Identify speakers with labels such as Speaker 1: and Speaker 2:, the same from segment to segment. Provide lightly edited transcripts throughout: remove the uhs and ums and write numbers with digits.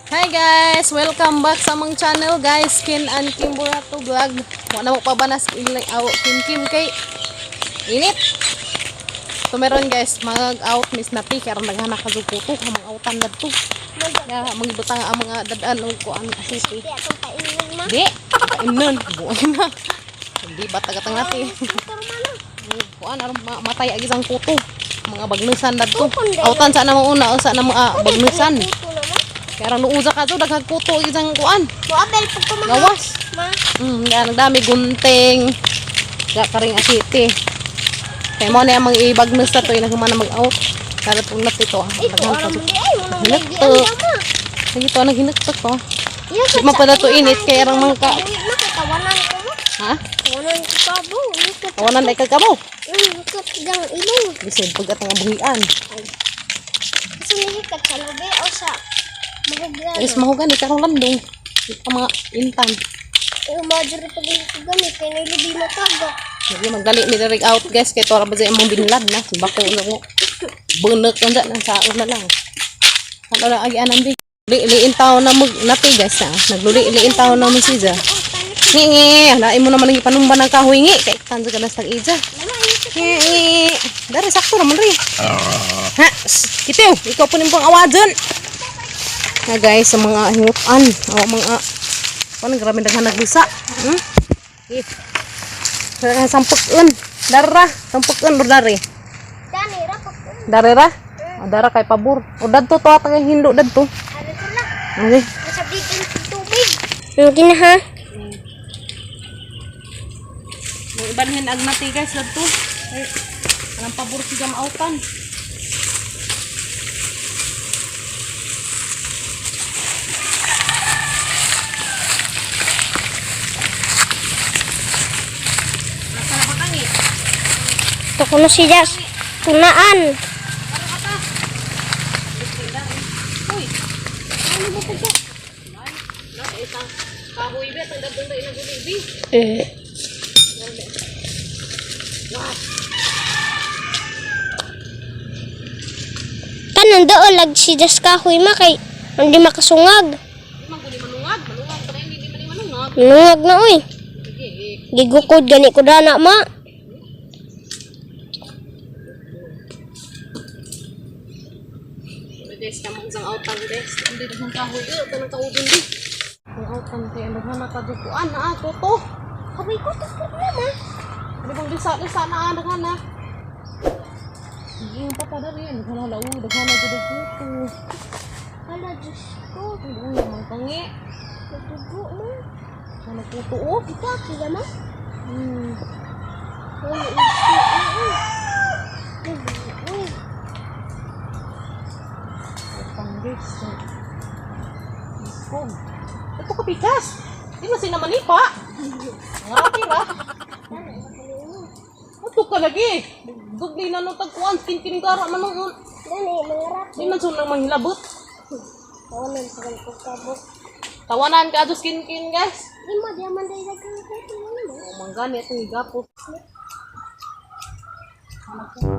Speaker 1: Hi guys! Welcome back sa among channel, guys. Kin and Kim Burato Vlog. Wa na mo pabanas ilang aw Kim Kim kay init. So meron guys, mag-out miss na pi kay aron daghan na kazukuto mga autan dadto. Ya, mangibutang ang mga dadan og kuan asiti.
Speaker 2: Di atong painon, ma.
Speaker 1: Di, painon, buhay na. Hindi ba tagatang nati.
Speaker 2: Motor man ah.
Speaker 1: Kuan aron matay ag isang kuto. Mga bagnusan dadto. Autan sa na mo una, usa na mga bagnusan.
Speaker 2: Kuto na, ma.
Speaker 1: Kaya aron luusa ka to daghang kuto ag isang kuan.
Speaker 2: Moabel pag kumaha.
Speaker 1: Gawas.
Speaker 2: Ma.
Speaker 1: Yan, ang dami gunting. Ga karing asiti. Kaya mo na yung mga ibagnos na to, yung naghuman na mag-out. Kada pong nato ito. Ah,
Speaker 2: Ito
Speaker 1: daghan pa
Speaker 2: aram
Speaker 1: to.
Speaker 2: di ay unang
Speaker 1: Hinagto.
Speaker 2: lagi ang ma.
Speaker 1: Sige to, naghinagto to.
Speaker 2: Iya
Speaker 1: Di man pala to init, kaya rang mangka.
Speaker 2: Ma kay tawanan ko, ma.
Speaker 1: Ha?
Speaker 2: Tawanan ko kabo. Ikat.
Speaker 1: Tawanan na ikagkabo.
Speaker 2: Ikat gang ilong.
Speaker 1: Bisod pag atong abuhian.
Speaker 2: Ay. Kasi nihikat sa lubi o sa mahuglan.
Speaker 1: Is mahugan, ikaw landong. Ito mga intan.
Speaker 2: Eh, umajur pag gani kay nailubi mataga.
Speaker 1: Hindi magdali mi direct out guys kay tora ba sa imong binlad na bako na ko. Bunek unsa na sa na lang. Ano lang agi anan di. Liin taon na mag nati guys ha. Nagluli-liin taon na mo siya. Ngi ngi, lain mo naman ang ipanumba ng kahoy ngi kay tan sa ganas tag ija. Ngi ngi. Dari sakto naman ri. Ha, kitiw, ikaw po nimong awajon. Na guys, sa mga hingutan, o mga paano grabe daghan naglisa. Eh. Dara sampukon. Dara, sampukon or dari.
Speaker 2: Dani ra pag
Speaker 1: Dari ra? O dara kay pabor. O dadto to atang hindo dadto.
Speaker 2: Ano to lang.
Speaker 1: Okay.
Speaker 2: Nasa bigan sa tubig. Ang ginaha.
Speaker 1: Mo ibanhin ag nati guys dadto. Ay, anang pabor siya maautan. Nasa na ba kangi?
Speaker 2: Ito ko na si Jas. Tunaan.
Speaker 1: Uy, ano ba ito? Ay, nasa isang kahoy ba? Ang dadong na inagulibi.
Speaker 2: Eh. Tanan doon lag si Jas kahoy ma kay hindi makasungag.
Speaker 1: Di man guli manungag. Manungag pa na yun, hindi man yung manungag.
Speaker 2: Nungag na oy.
Speaker 1: Sige, eh.
Speaker 2: Gigukod gani ko dana ma.
Speaker 1: Uy, guys, kamang isang outang guys. Hindi na kong kahoy. Eh, ito ng kahoy din. Ang outang kay ang daghan na kadukuan na ato to.
Speaker 2: Kahoy ko to na ma.
Speaker 1: Ano bang lisa-lisa na ah, daghan na. Sige, ang papa dari. Ang daghan na lawo, daghan na jud ang kuto.
Speaker 2: Hala Diyos ko.
Speaker 1: Ay, uy, ang kangi.
Speaker 2: Nagdugo ma.
Speaker 1: Ano kuto oh.
Speaker 2: Ito sila ma. Uy, uy, uy, uy.
Speaker 1: Outang guys. Iskog. Ito kapikas. Di man sinamanipa. Ang rapi ra. Ito ka lagi. Dugli na nung tagkuan. Kinkinigara man nung
Speaker 2: Dani mga rap.
Speaker 1: Di man sunang manghilabot.
Speaker 2: Tawanan sa kong kabok.
Speaker 1: Tawanan ka adto skin guys.
Speaker 2: Ima di man dai daghang kuto ma.
Speaker 1: Oh, manggani itong gapos.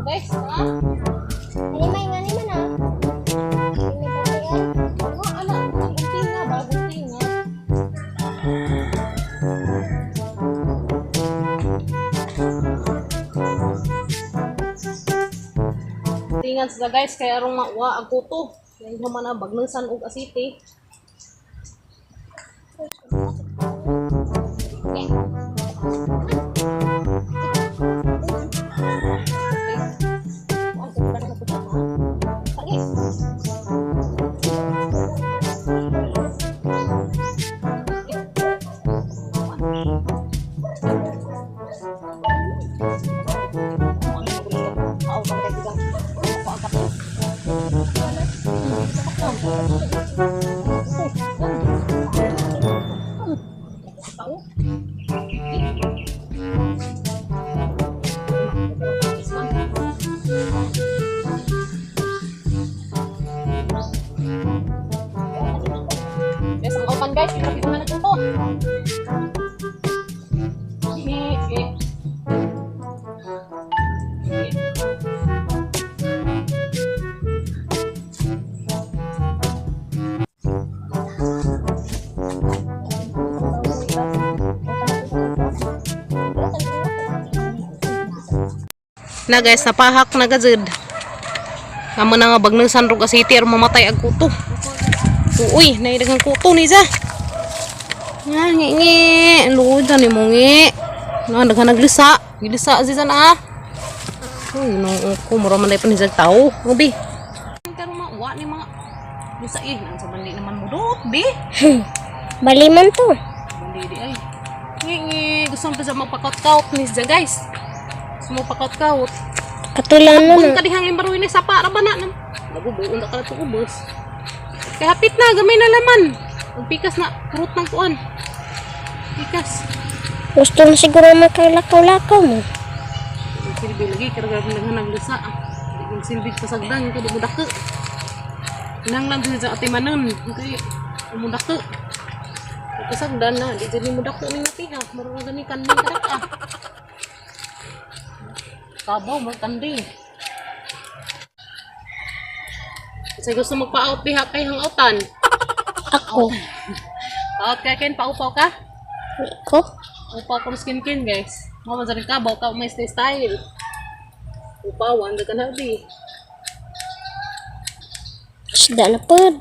Speaker 1: Guys, ha?
Speaker 2: Ani may ngani man ah. Ini ba ay?
Speaker 1: Oh, ala, ang tinga, bagong tinga. Tingan sila guys, kaya arong mauwa ang kuto. Yan naman ang bagnusan og asiti. Guys, ang open guys, kita na nagluto. Sige, sige. Sige. Na guys, napahak na gazud. Amo na nga bagnusan rog asiti aron mamatay ang kuto. Uy, naidagang kuto ni sa. Nga, ngi ngi. Luod ni mo ngi. Na daghan naglisa. Gilisa si sana ah. Uy, no ko mura man dai panisag tao. Ubi. Pero mawa ni mga lisa eh, nang sa bandi naman mo dot, bi.
Speaker 2: Baliman to.
Speaker 1: Bandi di ay. Ngi ngi, gusto mo pa sa magpakaut-kaut ni siya guys. Gusto mo pakaut-kaut.
Speaker 2: Katulan na
Speaker 1: Kung
Speaker 2: na.
Speaker 1: kadihang limbaruin ni sapa ra ba na? Nagubuon na ka na ubos. Kaya hapit na, gamay na laman. Magpikas na, purot ng kuan. Pikas.
Speaker 2: Gusto na siguro makalakaw-lakaw mo.
Speaker 1: Silbi lagi, kaya grabe naghanang lasa. Yung silbi pasagdan, kaya di mo dako. Nang lang sa ate manon, kaya mo dako. Pasagdan na, di dyan mo dako ni natiha. Marunong gani kanding karak ah. Kabaw, magkanding. Kasi gusto magpa-out diha kay hangautan.
Speaker 2: Ako.
Speaker 1: Pa-out ka ken, paupaw ka.
Speaker 2: Ko?
Speaker 1: Upaw ko skin kin guys. Mama sa rin kabaw ka may stay style. Upaw, anda ka na di.
Speaker 2: Isda na pod.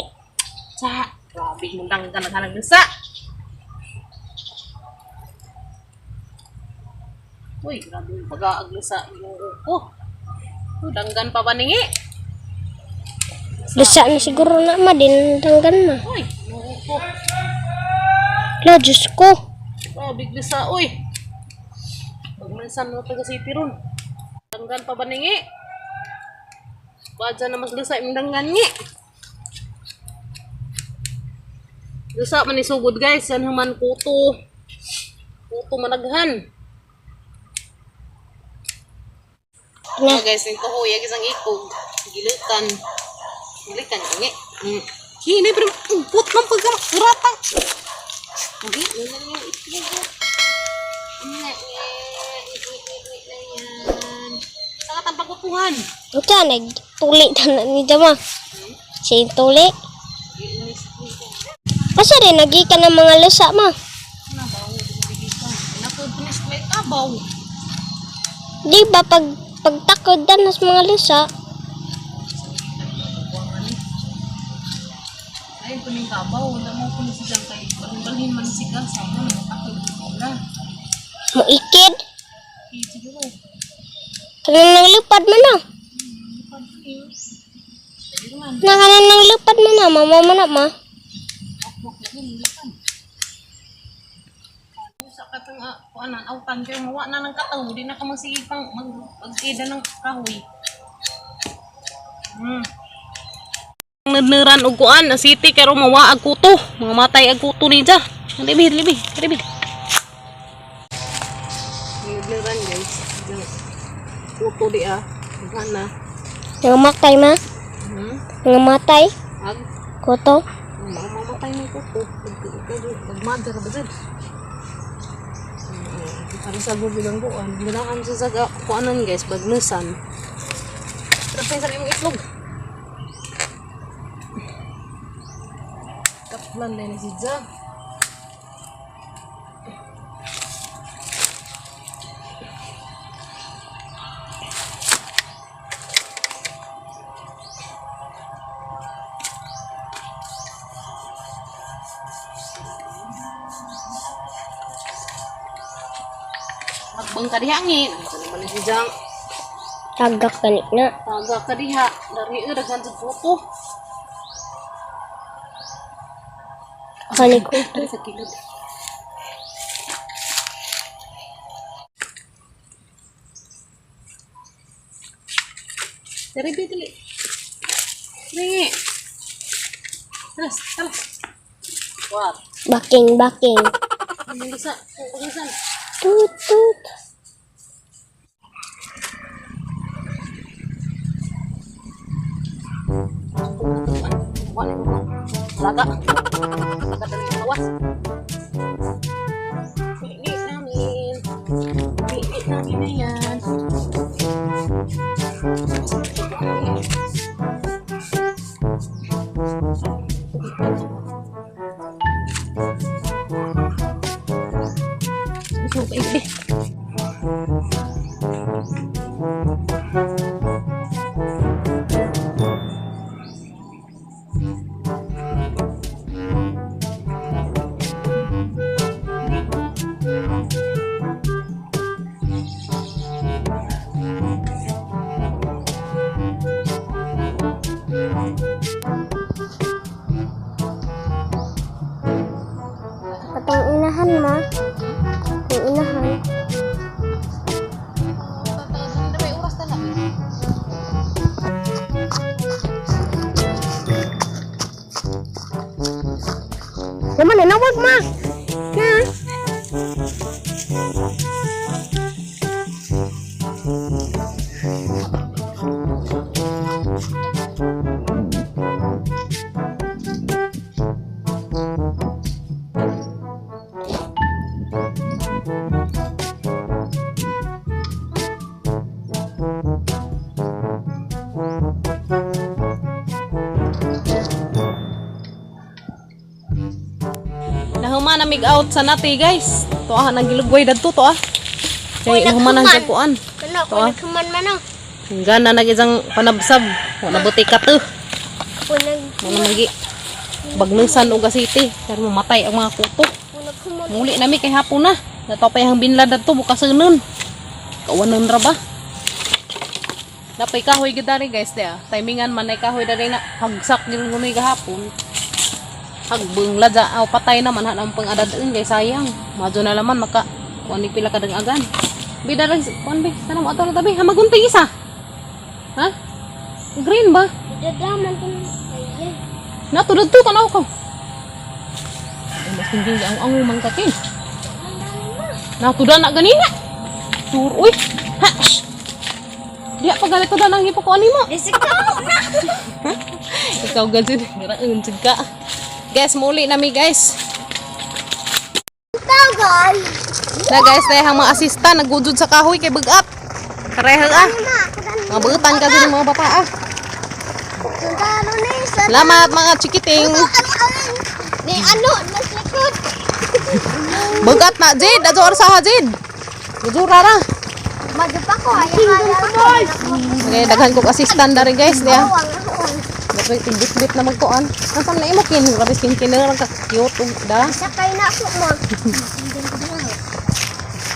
Speaker 1: Sa, grabe mong danggan naghanag sa. Uy, grabe yung pag-aaglo sa iyong uko. Uy, danggan pa ba ningi?
Speaker 2: Lisa na siguro na ma din tanggan na.
Speaker 1: Uy, iyong uko.
Speaker 2: La, Diyos ko.
Speaker 1: Grabe glisa, uy. Pagmansan mo taga city ron. Danggan pa ba ningi? Badya na mas lusa yung danggan ngi. Lusa man isugod guys, yan human kuto. Kuto managhan.
Speaker 2: Na.
Speaker 1: Oh, guys, yung kahoy, isang ikog. Gilukan. Gilukan, ngi. Hini, pero umpot ng pagkakurata. Hindi, yun na lang yung itlog. Oh. Ngi, ngi, ngi, ngi, ngi, na yan. Saka tang pagkukuhan.
Speaker 2: Unsa nagtuli tanan ni Jama. Siya yung tuli. Asa rin nagikan ng mga lisa ma.
Speaker 1: Nabaw, ka. Naku, punis may kabaw.
Speaker 2: Di ba pag pagtakod dan sa mga lisa,
Speaker 1: Ayun, puning kabaw. Wala mo punis dyan kay balhin man siga. Sama, nagtakot. Wala.
Speaker 2: muikid.
Speaker 1: Eh, siguro.
Speaker 2: Kanang nanglupad man na. Na kanang nanglupad man na, mama man na ma.
Speaker 1: Sa katong kuanan autan kayo mawa na ng kataw di na ka magsige pang mag magkida ng kahoy. Nagneran og kuan ang city pero mawa ag kuto, mga matay ag kuto ni ja. Libi libi libi. Nagneran guys. Kuto di ah. Daghan na.
Speaker 2: Nangamatay ma. Nangamatay.
Speaker 1: Ag
Speaker 2: Kuto.
Speaker 1: mga mamatay ng kuto. Magmother ba dyan? Para sa gubilang buwan. Ganahan sa saga kuanan guys, bagnusan. Pero sa imong itlog. Kaplan na ni si Ja. Magbang ka diha ngi. Ano naman ni si Jang?
Speaker 2: Tagak gani na.
Speaker 1: Taga ka diha. Dari daghan sa kuto.
Speaker 2: Kani kuto.
Speaker 1: Dari sa kilod. Dari bi dali. Ringi. Taras, taras. What?
Speaker 2: Baking baking.
Speaker 1: Ang lisa, paglusan.
Speaker 2: Tut tut.
Speaker 1: Laga. Laga dali ang lawas. Ringi namin. Ringi namin na yan. Gusto ko eh.
Speaker 2: Naman na nawag ma. Na.
Speaker 1: Nahuman na mig out sa nati, guys. To ah, nagilugway dadto to ah.
Speaker 2: Uy,
Speaker 1: Kay nahuman ang
Speaker 2: naghuman.
Speaker 1: kuan.
Speaker 2: Kano
Speaker 1: To, ah.
Speaker 2: ko naghuman man oh.
Speaker 1: Gana nag isang panabsab. Wala buti ka to.
Speaker 2: Ko nag
Speaker 1: Mga magi bagnusan og asiti. Pero mamatay ang mga kuto.
Speaker 2: ko naghuman.
Speaker 1: Muli nami kay hapon na. Natopay ang binlad dadto bukas nun. Kawanon ra ba? Napay kahoy gid dari, guys, di ah. Timingan man ay kahoy dari na hagsak gid kunoy gahapon. Hagbeng ladya aw patay naman ha ang pangadadin kay sayang. Madyo na laman maka kuan ni pila kadang agan. Bi dari kuan bi tanam ato na tabi ha magunting isa. Ha? Green ba?
Speaker 2: Dadaman to. Ay.
Speaker 1: Natulad to tanaw ko. Ay, mas hindi ang ango man ka kin. Natuda na ganina. Tur uy. Ha. Shh. Diya pa ganito na nang ipakuan nimo.
Speaker 2: Ikaw na.
Speaker 1: Ikaw gajud, garaon jud ka. Guys, muli nami, guys.
Speaker 2: Tagal.
Speaker 1: Na guys, dahil ang mga asista nagudjud sa kahoy kay bugat. Kareha ah.
Speaker 2: Ma, ako dan.
Speaker 1: Mga buutan ka jud mga bata ah.
Speaker 2: Sundalo ni sa.
Speaker 1: Salamat mga chikiting.
Speaker 2: Ni ano, mas likod.
Speaker 1: Bugat na Jid, adto oras ha Jid. Gudura ra.
Speaker 2: Madupa ko ay ay.
Speaker 1: Okay, daghan kog assistant dari, guys, diya.
Speaker 2: Awang awang.
Speaker 1: Dapat bit-bit na magkuan. Nasaan na imo kin? Grabe skin kin lang ka cute ug da.
Speaker 2: Sakay na ako mo.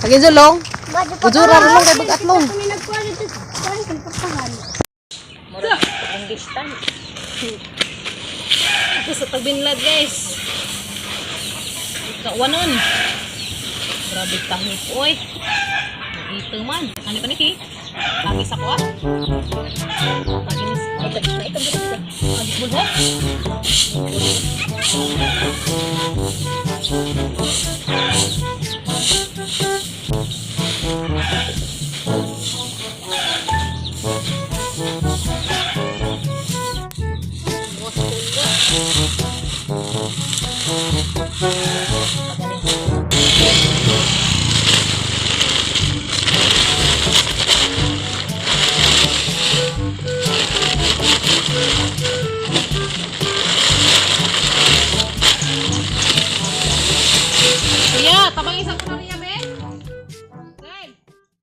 Speaker 1: Lagi julong.
Speaker 2: Madupa
Speaker 1: Ujura rin lang kay bagat long.
Speaker 2: Kami nagkuhan dito. Kuhan kang papahan.
Speaker 1: Ang distan. Ito sa tagbinlad, guys. Kawanon. Grabe tahip oy. Dito man. Ano pa ni? Lagi sa kuha. Lagi ni. Ay, ito, ito, ito. Lagi bulho.